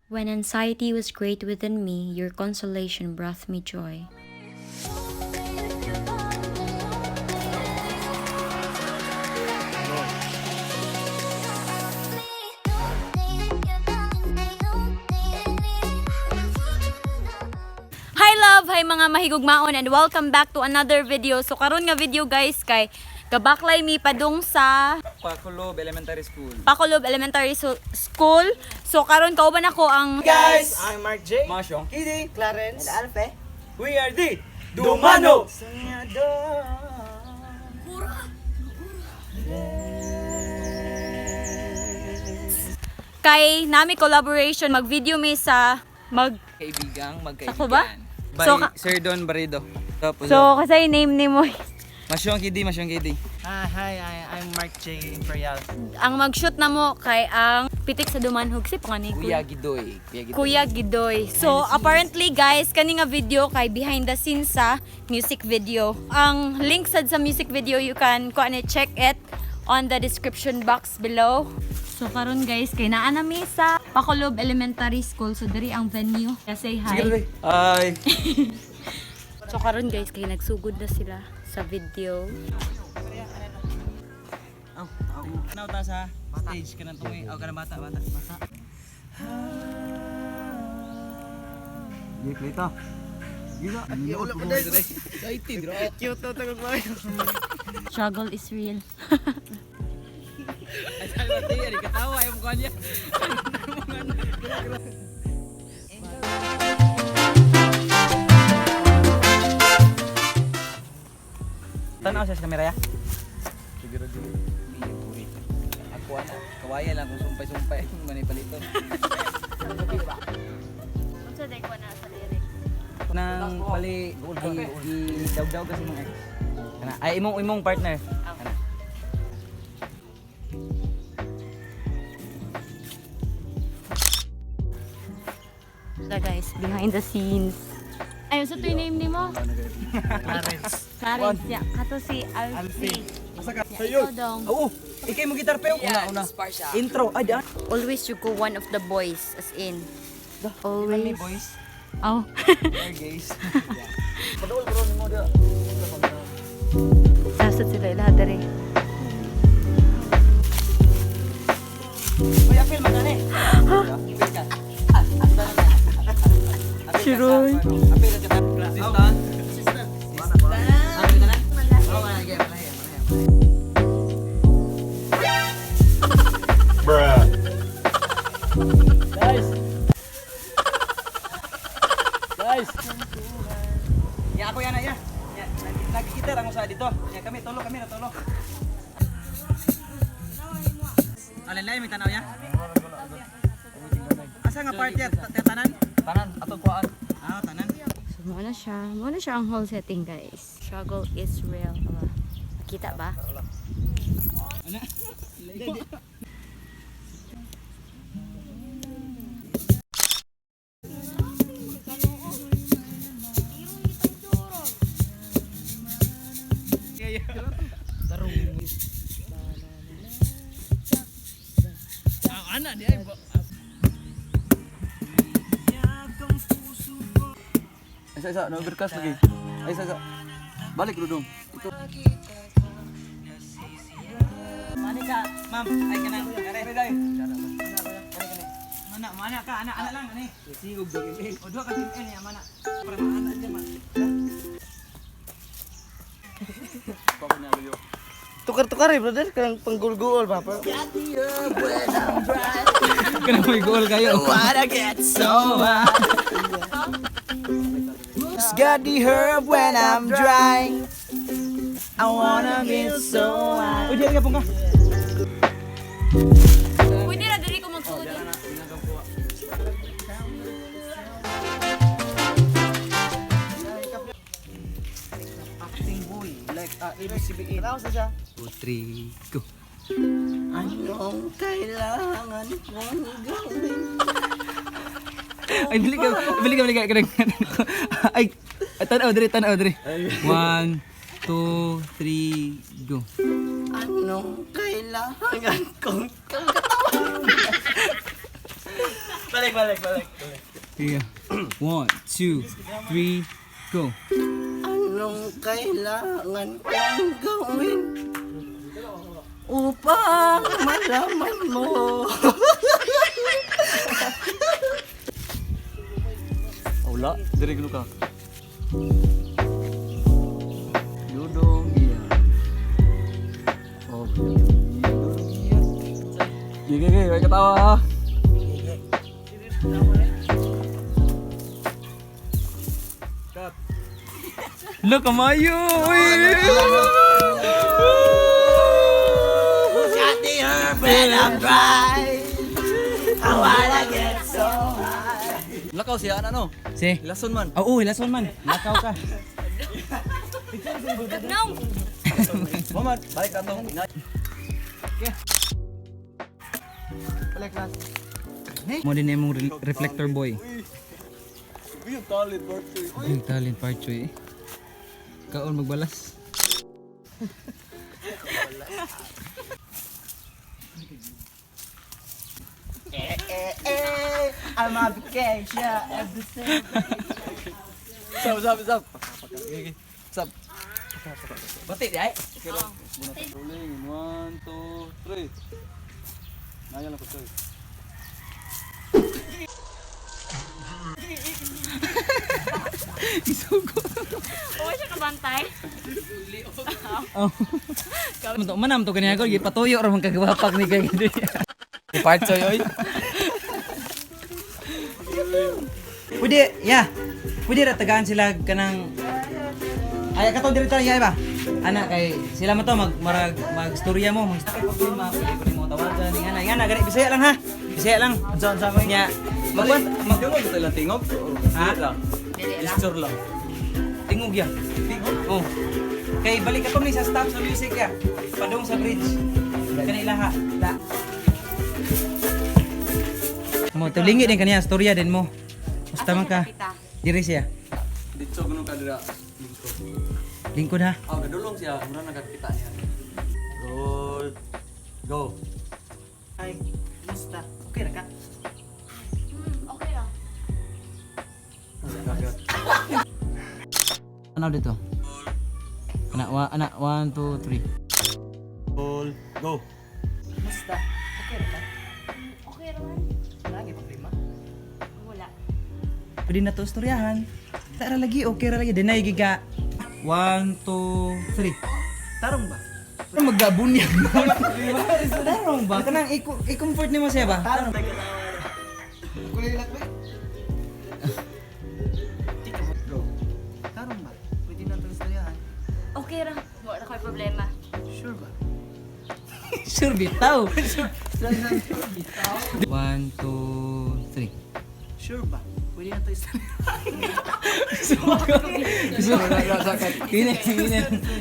When anxiety was great within me, your consolation brought me joy. Hi love! Hi mga mahigugmaon and welcome back to another video. So karon nga video guys kay gabaklay mi padung sa Pakulob Elementary School. Pakulob Elementary School. So karon kauban ako ang Guys! I'm Mark J. Masyong Kidi! Clarence. And Alfe. We are the Dumano! Kay nami collaboration mag-video mi sa mag Kaibigang magkaibigan. Ako ba? By So, Sir Don Barredo. Tapos, So kasi name ni mo Masyong Kidi, Masyong Kidi. Ah, hi, I'm Mark J. Imperial. Ang mag-shoot na mo kay ang pitik sa Dumanhog si panganay ko. Kuya Gidoy. Kuya Gidoy. Kuya Gidoy. So, apparently guys, kani nga video kay behind the scenes sa music video. Ang link sad sa music video, you can ko ano, check it on the description box below. So karon guys, kay naa na mi sa Pakulob Elementary School. So diri ang venue. Say hi. Hi! So karon guys, kay nagsugod na sila sa video. Now ta sa stage ka ng tungi. O ka ng bata, bata. Bata. Struggle is real. Ay, sabi mo, tiyan, katawa yung mukha niya. Tanaw siya sa kamera ya? Siguro dili. Ako ana, kawayan lang kung sumpay-sumpay manay paliton. Unsa day ko na sa lyrics? Nang pali i dawdaw kasi mong ex. Kana ay imong imong partner. Kana. So guys, behind the scenes. Ayun, sa to yung name ni mo? Clarence. Clarence, yeah. Kato si Alfie. Yeah, ikaw dong. Oo, ikay mo gitar pero una una. Intro ay daan. Always you go one of the boys, as in. Kami Always. boys. Oh. We are gays. Padol bro nimo dia. Sasad sila lahat dere. Uy, apil man ani. Apil ka. Shiroy. Apil ka. Assistant. Assistant. Apil ka na? Oh, malaki, malaki, malaki. Guys. Guys. Ya ako yan ya. Ya, nagkikita lang sa dito. Ya kami tulo kami natulo. Alin lang may tanaw ya? Asa nga part ya? Tanan? Tanan, atong kuan. Ah, tanan. So, muna siya. Muna siya ang whole setting, guys. Struggle is real. Aba. Kita ba? Ana. Isa isa, no overcast lagi. Ay isa isa. Balik dudong. Ito. Mani ka, ma'am. Ay kana. Kare. Kare. Mana, mana ka, anak, anak lang ani. Sigog dog email. O duha ka team N ya mana. Para maana dyan ma. Tukar-tukar eh, brother. Kanang panggulguol ba? Kana may goal kayo. Wanna get so high. Who's got the herb when I'm dry? I wanna get so high. Uy, diyan ka pong ka. Pwede na diri ko magsugod. Acting boy, like ABCBE. Tanaw sa siya. 2, 3, go. Anong kailangan kong gawin? Ay, bili ka, bili ka, bili ka. Ay, tanaw diri, tanaw diri. 1, 2, 3, go. Anong kailangan kong katawan? Balik, balik, balik. Yeah. One, two, three, go. Anong kailangan kong gawin upang malaman mo? Wala, dire gino ka. Dudong iya. Oh, dudong iya. Gigi, gigi, may katawa ha. Look, kamayo! Uy! Got the herb when I'm dry. I wanna get so high. Lakaw siya, ano? Si? Lason man. Oo, hilason man. Lakaw ka. Nong! Maman, balik ka tong. Balik class. Mo din imong reflector boy. Uy, talent, birthday. Uy, talent part eh. Kaon magbalas. Eh, eh, eh. I'm on vacation every single day. Stop, stop, stop. Gigi, stop. Bati di ay. Okay lang. Rolling in one, two, three. Naya lang ko, Choy. Isugo. Oo siya kabantay. Oh. Manam to kaniya ko gipatuyo ra man kagawapak ni kay. Part Choy, oy. Pwede, yeah. Pwede ra tagaan sila kanang ay katong diri ta ya ba? Ana kay sila man to mag marag magstorya mo, mag problema, pwede ko nimo tawagan ning ana, ana gani Bisaya lang ha. Bisaya lang. Unsa, unsa mo? Nya magwan mag Tingog ito lang, tingog. Ha? Ha? Lang. Gesture lang. Tingog ya. Tingog. Oh. Kay balik ka ni sa stop sa music ya. Padung sa bridge. Kani ilaha. La. Mo tulingi din kaniya storya din mo. Musta man ka? Diri siya. Dito, ganun ka dira. Lingkod. Lingkod ha. Ah, gadulong siya. Mura nagkakita niya. Roll. Go. Hi, kumusta? Okay ra ka? Okay lang. Ano dito? Anak, wa, anak, 1, 2, 3. Roll. Go. Kumusta? Okay ra ka? Okay raman. Lagi problema. Wala. Pwede na to istoryahan. Tara lagi, okay ra lagi. Deny giga. 1, 2, 3. Tarong ba? Ano maggabunyag mo? Tarong ba? Kanang i-comfort nimo siya ba? Tarong. Kulay lang ba? Go. Tarong ba? Pwede na itong istoryahan. Okay ra. Wala ko'y problema. Sure ba? Sure bitaw. 1, 2, 3. Sure ba? Pwede na itong istoryahan. Hine, hine,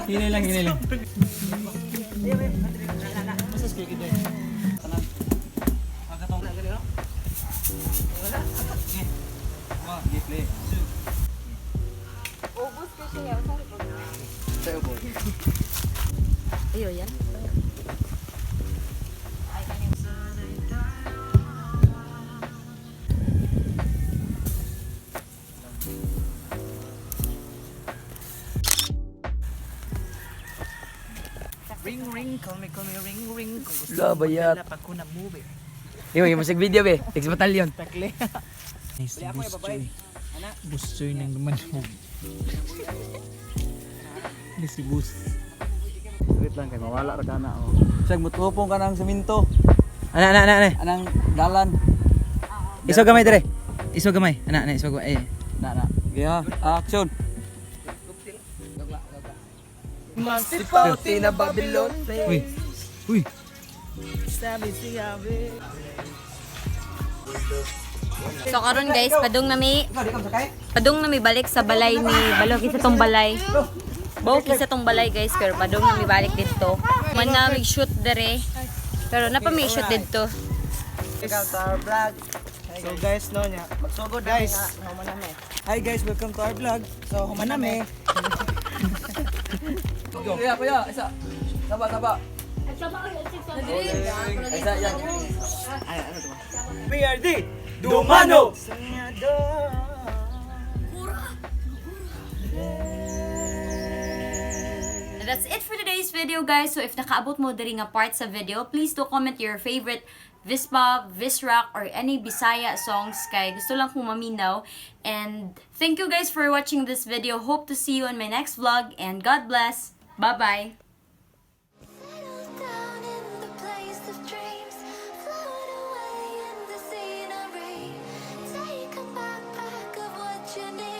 hine lang, hine lang. Ubus ko siya. Ayo yan. Ring ring, call me, ring ring. Kung gusto La, mo bayat. magdala pa ko na movie. Di mo, music video be. Text battalion. Takle. Nice, Buschoy. Buschoy ng dumanog. Ni si Bus. Wait lang kay mawala ra kana oh. Sag mutupong ka ng semento. Ana, ana, ana, ana. Anang dalan. Iso gamay dire. Iso gamay. Ana, ana, iso gamay. Eh. Na na. Gaya, action. Masipoti na Babylon. Uy. Uy. Sabi siya, be. So karon guys, padung nami Ikaw, di ka masakay? padung nami balik sa balay ni Balok isa tong balay. Bawok isa tong balay guys, pero padung nami balik dito. Man na mig shoot dere. Pero napa may shoot dito. Welcome to our vlog. So guys, no nya. Magsugod Guys. na human na me. Hi guys, welcome to our vlog. So, human na me. Kuya, kuya, isa. Saba, saba. Isa, yan. We are the Dumano! That's it for today's video, guys. So if nakaabot mo diri nga part sa video, please do comment your favorite Vispop, Visrock, or any Bisaya songs kay gusto lang kong maminaw. And thank you guys for watching this video. Hope to see you on my next vlog and God bless. Bye-bye! Settle down in the place of dreams. Float away in the scenery. Take a backpack of what you need.